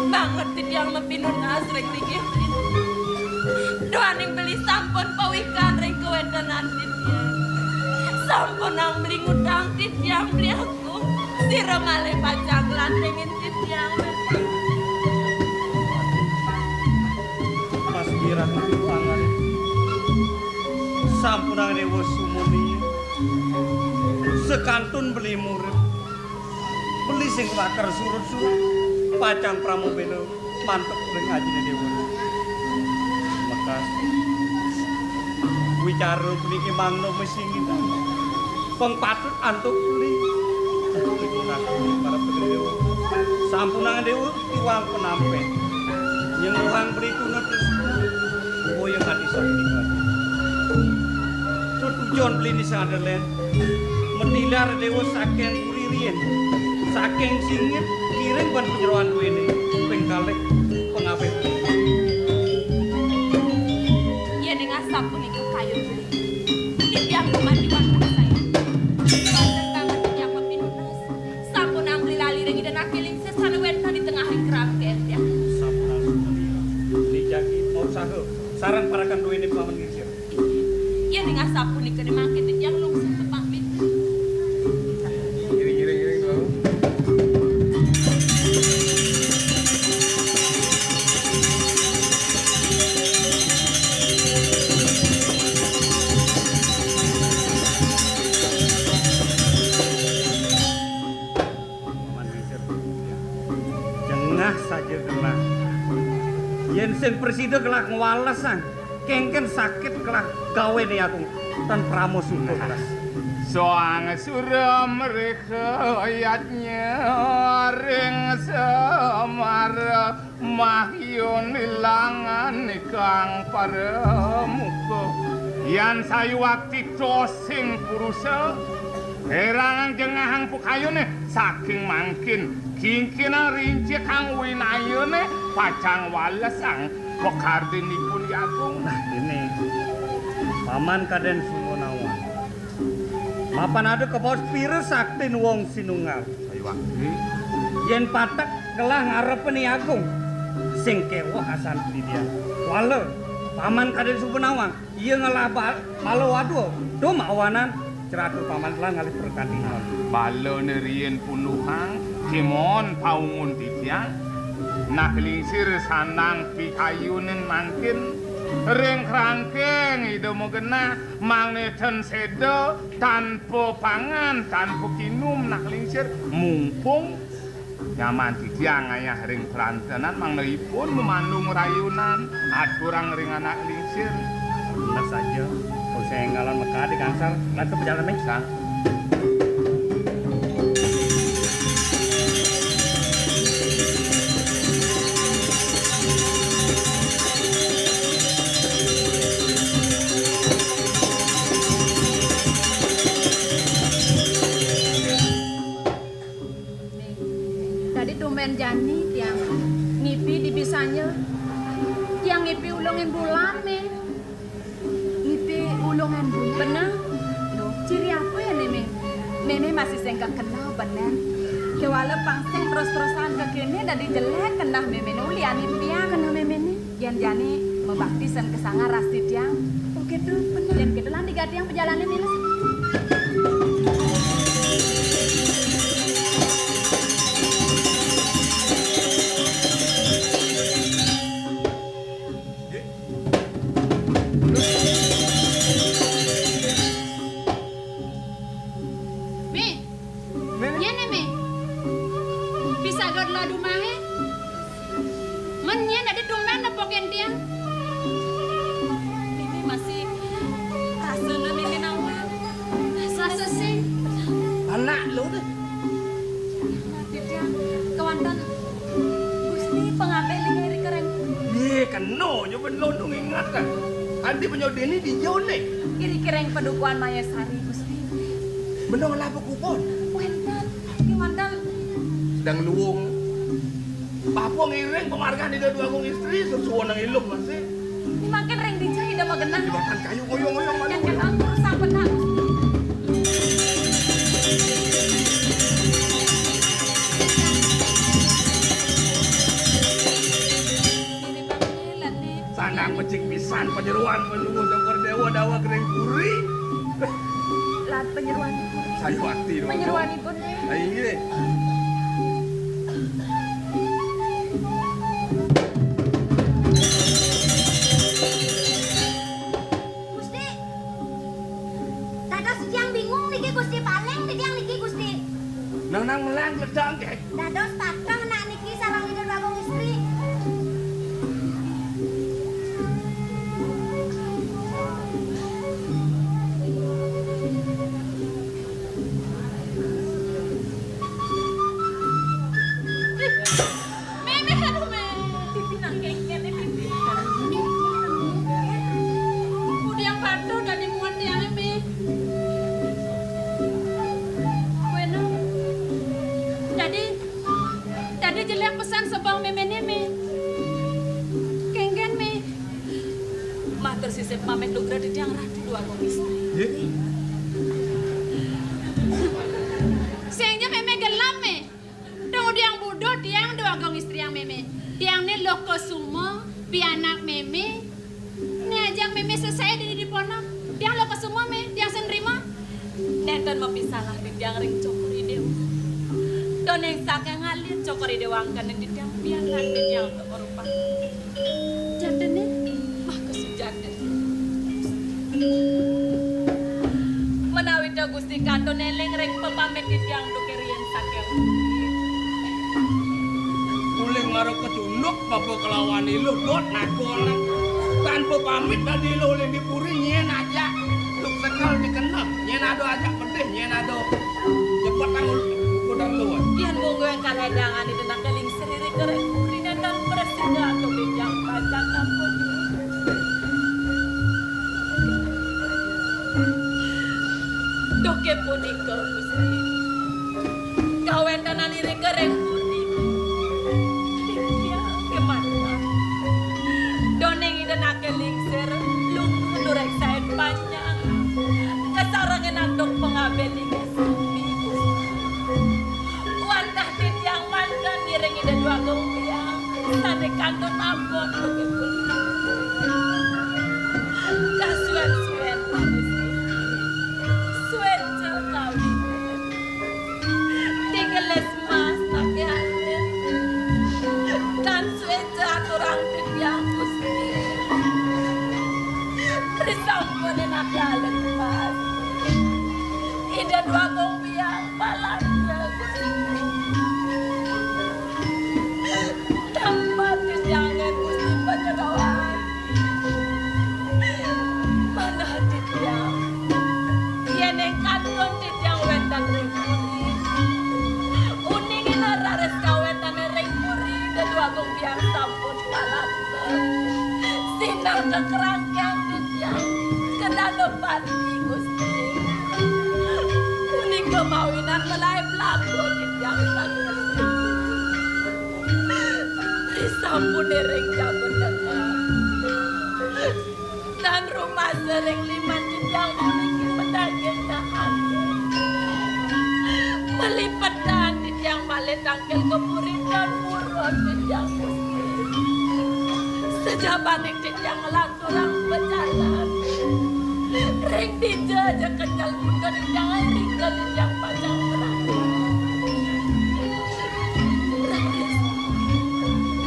Banget titiang mapinunas ring linggih. Duaning beli sampun pawikan ring kawéntenan titiang. Sampunang beli ngutang titiang, beli aku. Sira malih pacang nglantingin titiang. Mas Wirah Pangarit. Sampunang Déwa sumuni. Sekantun beli murid. Beli sing lakar surut-surut. Pacang pramobéla. Mantep ring ajiné Déwa. Mekas. Wicara puniki mangda masinggitan. Pang patut antuk beli. Pitunas para Déwa. Sampunang Déwa tiwang penampén. Nyengguhang beli tuna tresna. Boya kati sakti kati. Tetujon beli ni sadelen. Metilar Déwa saking Ririen. Saking singit, kiring ban panyeroan duwene. Ping kalih, pangabih. Yening asapunika kayun, titiang kumadiwan raksaya. Wonten banget titiang mapinunas. Sampun angkli lali ring Ida Naki Lingsir sane wenten di tengahing kerangken, tiang. Sampun angsung menika. Dijagi mau usaha. Sareng parekan duwene paman Lingsir. Yen ing asapunika ne mangkin titiang lungsur pepamit. Ngiring, ngiring, ngiring, Tuan. Paman Lingsir. Jengah saja gelah. Yen sing prasida gelah ngwalesang. Kengken sakit kelah gawene aku tan prama sukur kelah. Soang sura mrikha yadnya ring semara mahyun ilangan ikang paramuka. Yan sayuwakti tosing purusa erangang jengahang pukayune saking mangkin kingkinang rincikang winayune pacang walesang. Pekardinipun Agung. Nah, ini. Paman Kaden Sumonawa. Mapan ada kebaos pira saktin wong sinunggal. Ayo, Wangsi. Yen patek ngelah ngarepe Ni Agung. Sing keweh asan dia. Wala, Paman Kaden Sumonawa. Iya ngelah bal-, bala wadwa. Dum awanan ceratur Paman telah ngalih pertandingan. Balane riyen punuhang, kimon paungun titiang. Nah, lingsir sanang pikayunin mangkin, ring krangkeng ida magenah, mangneten seda, tanpa pangan, tanpa kinum, nah, lingsir, mumpung nyaman titiang ngayah ring perantenan, mangda ipun mamandung rayunan, aturang ring anak lingsir. Bener saja, usah enggalan mekadi gangsal, lantur pejalan, Ming. Sang. Mén jani tiang ngipi di bisanya. Tiang ngipi ulungin bulan, Mé. Ngipi ulungin bulan. Bener? Loh, ciri apa ya, Mé? Mémé masih sing kekenal, bener. Kéwala pang sing terus-terusan kéné dadi jelék kendah méméné, ulian ngipiang kendah méméné. Yén jani mabakti sén kasanga ras titiang. Oh, gitu, bener. Yén gitu lan digatiang pajalané, Mila. Mé, Mé. Nyén, Mé? Pisaga ladu mahe. Mén nyén dadi tumbén nepukin tiang. Mémé masih rasana mémé nawang. Rasa sing. Anak lu tuh. Mati tiang. Kéwanten Gusti pangabih linggih ri kereng. Yé, kena nyoba londong ingat kan. Adi penyo dini di jone. Iri kereng padukuhan Mayasari, Gusti. Bener ngelapa kupon? Wénten. Kéwanten. Sedang luwung. Bapa ngiring pamargan Ida Dwagung Istri sesuwun nang ilung masih. Ini makin ring dija Ida magenah. Jembatan kayu ngoyong-ngoyong. Yang kena urusan benar. Sandang becik pisan panyeruan Pandhu Cokor Déwa daweg ring puri. Lan panyeruanipun. Sayuwakti, Déwa. Panyeruanipun, nggih. Ah, inggih. Gusti. Dados titiang bingung niki, Gusti. Paling titiang niki, Gusti. Nang, nang melang ledang, nggih. Dados patuh nak niki sareng Ida Dwagung Istri. Mémé, aduh, Mé. Pipi nang kéngkén, Pipi. Udiang patuh dadi muat tiangé, Mé. Kowe no. Dadi, dadi jelék pesan sebeng méméné, Mé. Kéngkén, Mé. Matur sisip pamit lugra titiang Ratu Dwagung Istri. Nggih. Sing ja mémé gelem, Mé. Dong udiang buduh tiang Dwagung Istriang mémé. Tiang né Lokasuma, pianak mémé. Né ajak mémé sesaé dini di ponok. Tiang Lokasuma, Mé, tiang sing nrima. Nénten mapisalah titiang ring Cokor I Déwa. Doning saking alit Cokor I Déwa angkaning titiang pianak titiang untuk merupakané. Jatiné, maka sujatiné. Menawi ta Gusti kantun éling ring pepamit titiang duké riyin saking. Uling mara kecunduk baba kelawan iluh dot naga nang. Tanpa pamit dadi iluh uling di puri nyén ajak. Duk sekel dikeneh, nyén ada ajak pedih, nyén ada cepet tanggul kuda luwih. Yén mungguh ingkang édangan ida nak éling sriri kereng puri nénten prasida atau béjang pacang nampun. Duké punika, Gusti. Kawéntenan irika ring puri. Titiang kémanten. Doning ida naké lingsir, lungguh nureksain panjang. Kasarengin antuk pangabih linggih sami, Gusti. Wantah titiang manten ngiring Ida Dwagung Biang sané kantun abot begitu. Kasuwen-suwen, suwen ja kawin. Tigelis mas pakai alit. Tan suwen ja aturang titiang Gusti. Risampunin pakai alit mas. Ida Dwagung Biang Palatra Gusti. Tampa titiang Gusti Panyeroan. Manah titiang. Yén ing kantun titiang wénten ring puri. Uning ina raris kawéntené ring puri, Ida Dwagung Biang sampun palatra. Sinah kekerangkang titiang. Kedana pati Gusti. Punika mawinan melaib laku titiang saking. Ampun ring kabendengan. Tan rumasa ring liman titiang puniki madaging ati. Malipetan titiang malih tangkil ka puri tan purun titiang Gusti. Sajabaning titiang nglanturang pajalan. Ring dija ja kecel punika titiang ring titiang pacang berangkat. Raris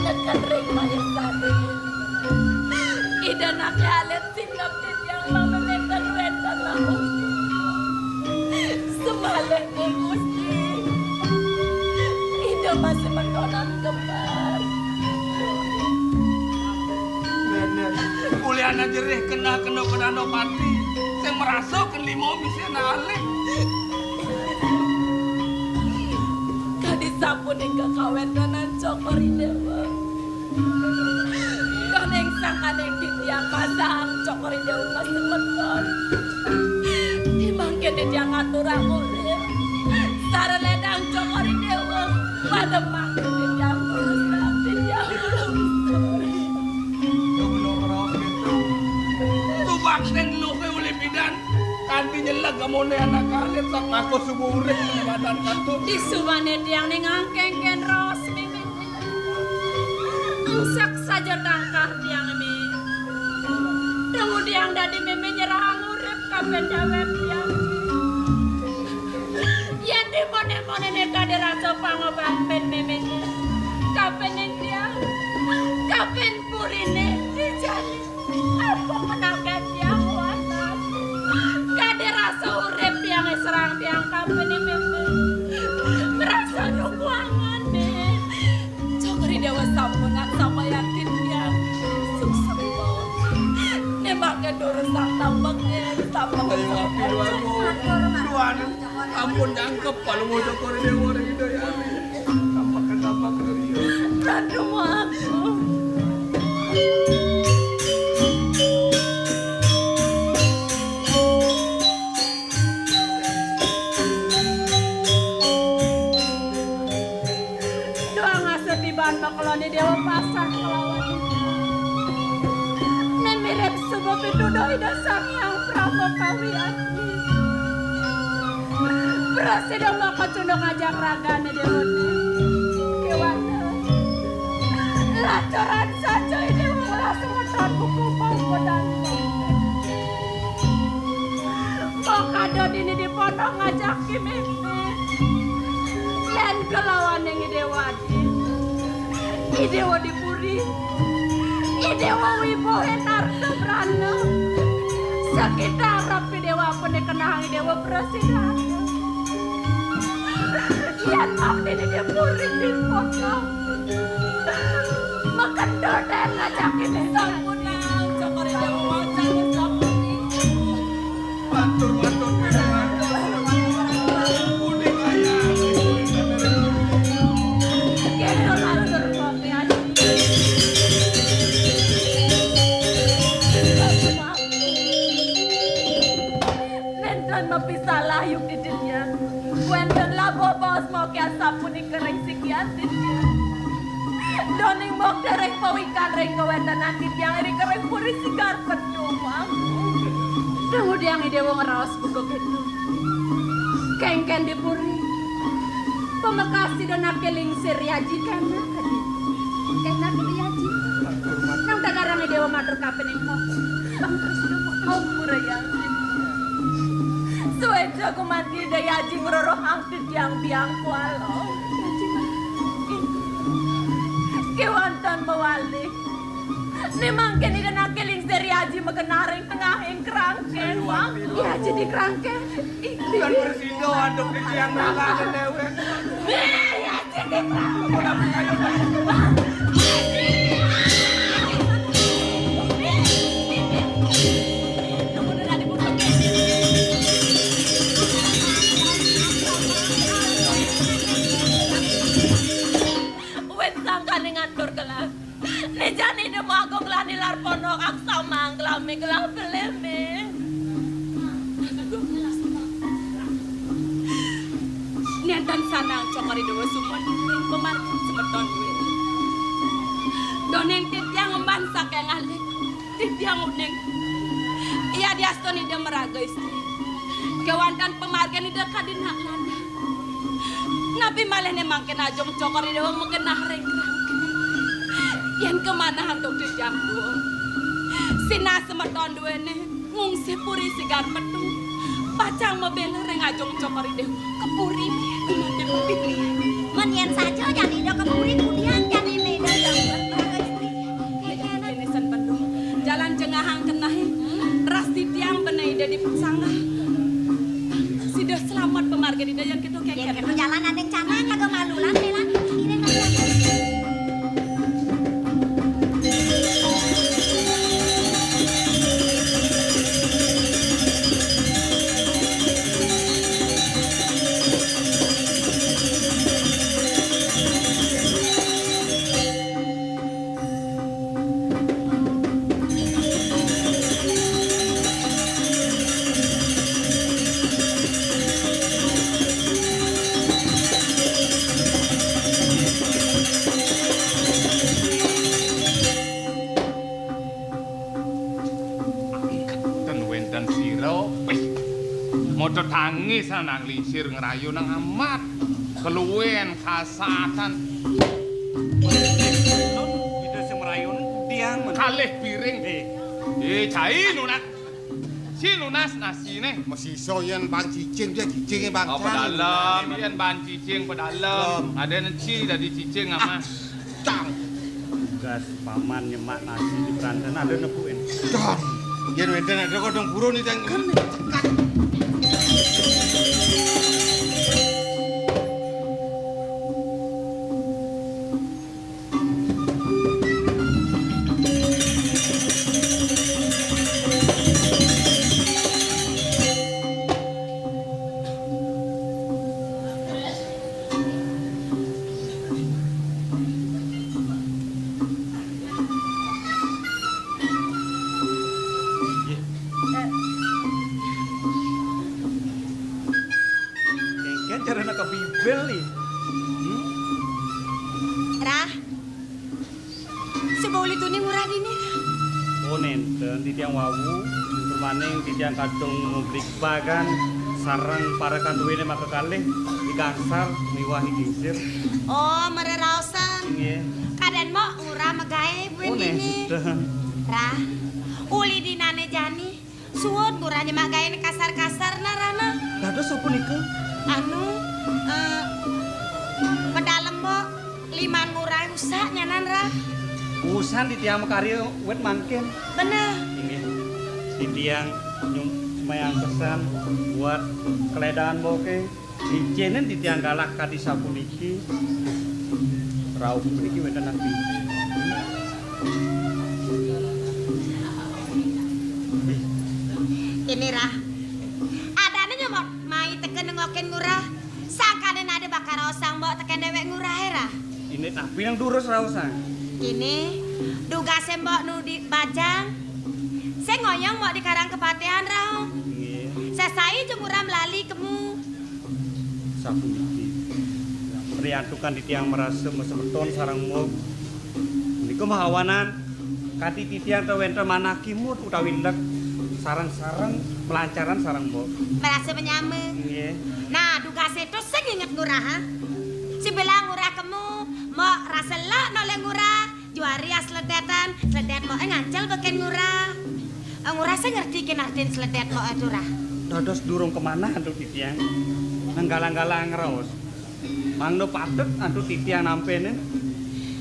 neked ring mayasari. Ida nake alit sinep titiang mamamekan wénten laut. Semalih Gusti. Ida masih matonan kembar. Bener. Kuliana jerih kena kena penano pati. Sing merasa ken lima misi anak alit. Kadi sapunika kawéntenan Cokor I Déwa. Kaning sangkaning titiang masang Cokor I Déwa kasemeton. Di mangkin titiang ngaturang urip. Sareng ledang Cokor I Déwa. Pada mangkin titiang terus titiang. Tubak sing luhe uli pidan. Kanti nyeleg amone anak alit sak mako subuh urip di badan katut. Di subané tiang ning angkengken raos mimih. Engsek saja tangkah tiang mi. Dong udiang dadi mimih nyerahang urip kapen dawet tiang. Yén di mone-mone ne kade rasa pangoban pen mimih. Kapen ning tiang. Kapen purine di jani. Apa menangkan tiang kuasa? Kade rasa urip tiang serang tiang kampene mimih. Merasa dukuangan, nih. Cokor I Déwa sampun ngan sambayang titiang. Suksma. Nih mangke durus sang tampek, nih. Tampek. Ayo, api luar. Tuhan, ampun jangkep, palu mau Cokor I Déwa ring Ida Hyang. Tampek, tampek, ria. Ratu Maha. Doang asa tiban makeloni Déwa pasah kelawan. Né mirip suba pituduh Ida Sang Hyang Prabu Kawi Adi. Prasida maka cunduk ngajak ragané Déwa. Kéwana. Lantaran saja Ida ngrasa ngetot buku panggodan. Maka ada dini di pondok ngajak kimimi. Lan kelawaning Ida Wadi. Ida Wadi Puri. Ida Wibowo Narta Brana. Sekitar rapi Déwa pun dikenang Ida Prasida. Yan abdi di puri di pondok. Makendel deh ngajakin sampun nang, Cokor I Déwa wacan sampun. Matur, matur, matur. Kuning ayam. Kena matur kopi aja. Nénten mapisalah yuk di dunya. Wénten labuh baos mokian sapunika ring sikian titiang. Doning mokta ring pawikan ring kawéntenan titiang ring kering puri sigar penuh. Kemudian Ida Déwa ngraos buka kéto. Kéngkén di puri. Pamekas Ida naké lingsir yaji kénak kadi. Kénak Ida yaji. Nang tagarang Ida Déwa matur kapining kok. Ampura ya. Suéca gumanti Ida yaji ngrorohang titiang biang kuala. Kéwanten mawali. Né mangkin Ida naké lingsir yaji magenah ring tengahing kerangkén. Yaji di kerangkén. Kan prasida adep titiang nangkal déwék. Wit sangkaning atur gelah. Né jani Ida Magung lan nilar pondok aksamang kelami gelah pelimi. Nénten sanang Cokor I Déwa sumun ring pamargin semeton duwé. Duh ning titiang emban saking alit. Titiang uning. Yadiastun Ida maraga istri. Kewanten pamargin Ida kadi nak lanang. Napi malih né mangkin Ajung Cokor I Déwa magenah ring krangkeng? Yén kamanah antuk titiang duur. Sinah semeton duéné ngungsi puri Sigar Petung. Pacang mabéla ring Ajung Cokor I Déwa ka puri. Mén yén saja jani Ida ka puri, kudian jani Ida maraga istri. Kéné sen bendu. Jalan jengahang keneh. Ras titiang beneh Ida di sanggah. Sida slamet pamargin Ida yén kéto kénkén. Yén kéto jalan ané canang jaga malu lan, Bella. Iring aja. Ten wénten sira, wis. Maca tangis anak lingsir ngrayu nang amat. Keluwen kasatan. Ida sing merayu kudiang men. Kalih piring. Eh. Eh, cai nunas. Si nunas nasiné. Masisa yén ban cicing dia cicingé ban. Oh, pedalem, yén ban cicing pedalem. Pedalem. Ada neci dadi cicing amah. Cang. Tugas paman nyemak nasi di peranten ada nepuin. Cang. Yén wénten ada kodong purun nih, Cang. Kan. Kéngkén carana ka Bibel, nih. Hmm? Rah, suba uli tuni Ngurah dini, Rah? Oh, nénten, titiang wau, tur maning titiang kadung mublikbagan sareng parekan duéné makakalih di Gangsar miwah di Gingsir. Oh, mareraosan. Inggih. Kadén Mbok Ngurah magaé buin dini. Oh, nénten. Rah, uli dinané jani. Suud Ngurah nyemak gaén kasar-kasar nah, Rah, nah. Dados sapunika? Anu, eh, pedalem, Mbok. Liman Ngurah rusak nyanan, Rah. Usan titiang makarya wit mangkin. Bener. Inggih. Titiang nyum-, semayang pesan buat keledaan Mboké. Cicinin titiang galak kadi sapuniki. Rauh puniki wénten napi? Ini, Rah. Adané nyemot mai teka nengokin Ngurah. Sangkané ada bakal raosang Mbok tekén déwék Ngurahé, Rah. Ini napi nang durus raosang? Ini dugasé Mbok nu di bajang. Sing ngoyong Mbok di Karang Kepatihan, Rah. Nggih. Sesai jeng Ngurah melali kemu. Sapuniki. Priantukan titiang marasa masemeton sareng Mbok. Punika mahawanan kanti titiang ten wénten manah kimud utawi lek sareng-sareng malancaran sareng Mbok. Marasa manyama. Nggih. Nah, dugasé to sing inget Ngurah, ha? Sibilang Ngurah kemu, Mbok rasa lek nolih Ngurah. Juari ya sledétan, sledét Mboké ngancel bekén Ngurah. Eh, Ngurah sing ngerti kinartin sledét Mboké to, Rah. Dados durung kamanah antuk titiang. Nang galang-galang raos. Mangda patut antuk titiang nampénin.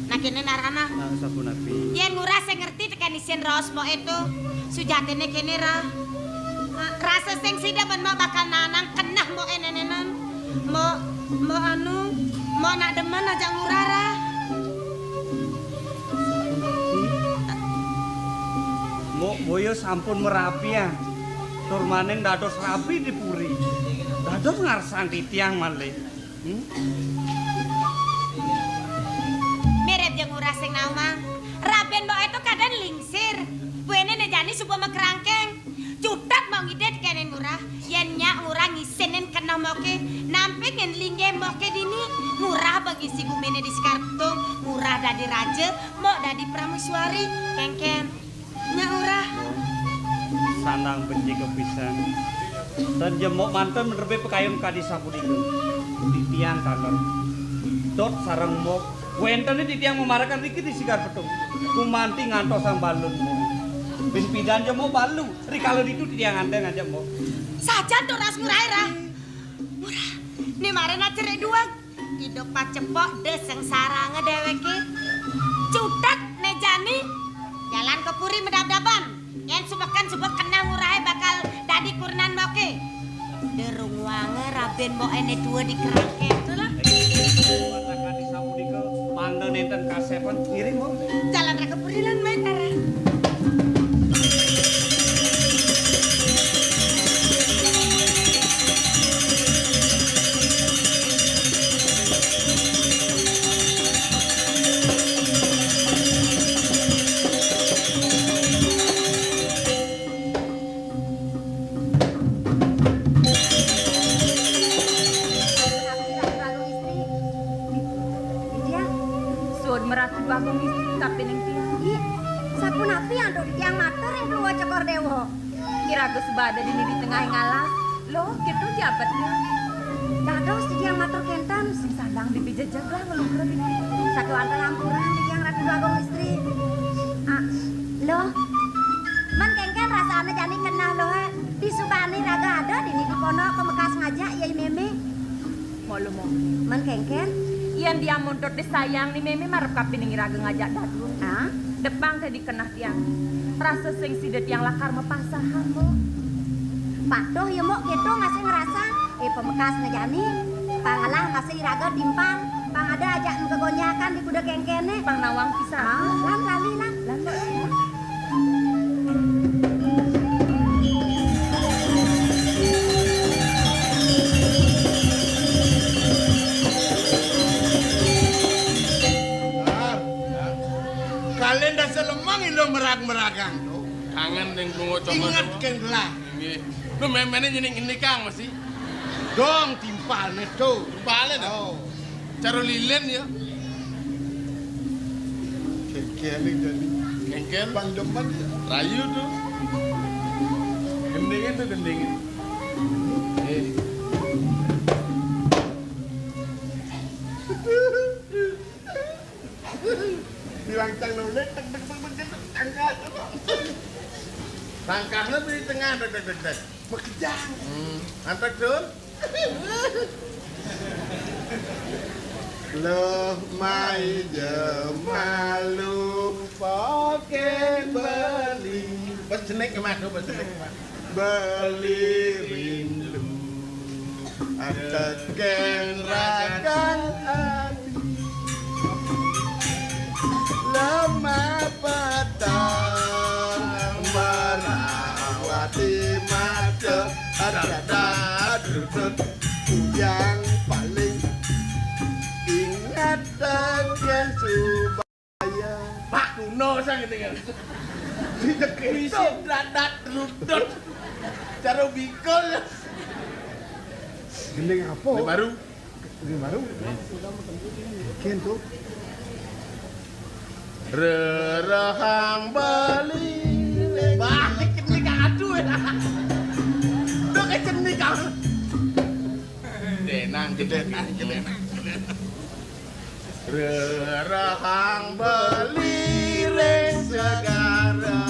Nah, kéné nah, Rah, nah. Nah, sapunapi? Yén Ngurah sing ngerti tekén isin raos Mboké to, sujatiné kéné, Rah. Eh, rasa sing sida ben Mbok bakal nanang keneh Mboké nénénan. Mbok, Mbok anu, Mbok nak demen ajak Ngurah, Rah. Mbok boya sampun merapian. Tur maning dados rabi di puri. Dados ngarsang titiang malih. Hmm? Mirip jeng Ngurah sing naomang. Rabin Mboké to kadén lingsir. Buéné né jani suba makrangkéng. Cutet Mbok ngidih tekénin Ngurah. Yén nyak Ngurah ngisinin keneh Mboké, nampénin linggih Mboké dini, Ngurah ba ngisi guminé di Sigar Petung, Ngurah Dadi raja, mbok dadi prameswari, kéngkén. Nyak Ngurah. Sandang becik pisan. Tan jemok manten menerbé pekayun kadi sapunika. Titiang kanten. Dot sareng mbok. Wénten titiang mamarakan riki di Sigar Petung. Gumanti ngantosang balun mbok. Bin pidan jemok balu. Rikala ditu titiang anteng ajak mbok. Sajan to ras Ngurah, Rah. Ngurah, né marana cerik duweg. Idup pacepok dé sengsaranga déwéké. Cutet né jani. Jalan ka puri medab-daban. Yén subeken-subek keneh Ngurahé bakal dadi kurenan mboké. Dé runguanga rabin mboké né tua di kerangkén. Itulah. Mangda nénten kasépan ngiring, Mbok. Jalan raka puri lan main, Rah. Suud maratu Agung Istri kapining tiang. Ih, sapunapi antuk tiang matur ring Pluwa Cokor Déwa? Iraga suba ada dini di tengahing alas. Loh, kéto jabetné. Dados titiang matur kénten. Sing sandang dipijejeg lah ngelugra dini. Sakéwanten ampura titiang Ratu Agung Istri. Ah, loh. Men kéngkén rasané jani keneh loh, eh. Disubani raga ada dini di pondok pamekas ngajak yai mémé. Mula, Mbok. Men kéngkén? Yén tiang muntut disayang ni mémé marep kapining iraga ngajak dadua. Ah? Depang té dikeneh tiang. Rasa sing sida tiang lakar mapasahan, Mbok. Patuh ya, Mbok, kéto masih ngrasa. Eh, pamekasné jani. Pang alah masih iraga timpal. Pang ada ajak magegonjakan di kuda kéngkéné. Pang nawang pisan. Ah, lan lali lan. Lan, Mbok. Kalén dasa lemang ilo merag-meragan to. Kangen ning bunga cokor. Inget kén gelah. Nggih. Lu méméné nyening ini, Kang, mesti. Dong timpalné to. Timpalné to. Oh. Cara lilin ya. Kéngkén nih jadi. Kéngkén. Pang demen ya. Rayu tuh. Gendingin tuh, gendingin. Eh. Bilang cang nolé, tek, tek, tek, tek, tek, tangkas. Tangkasnya di tengah, tek, tek, tek, tek. Makejang. Hmm. Antek, Dul. Loh, mai jemalu poké beli. Bas jenek, Mas, bas jenek, Mas. Beli rindu. Tekén rakan ati. Lemah petang merawati mata. Ada-ada dudut. Yang paling ingat tekén suba. Pak Kuno sang ini kan. Bisa dadat rudut. Cara bikul. Gending apa? Ini baru. Ini baru. Kén tuh. Rerehang beli. Balik ini kang aduh ya. Tuh kejenik kang. Denang, denang, denang. Rerehang beli ring segara.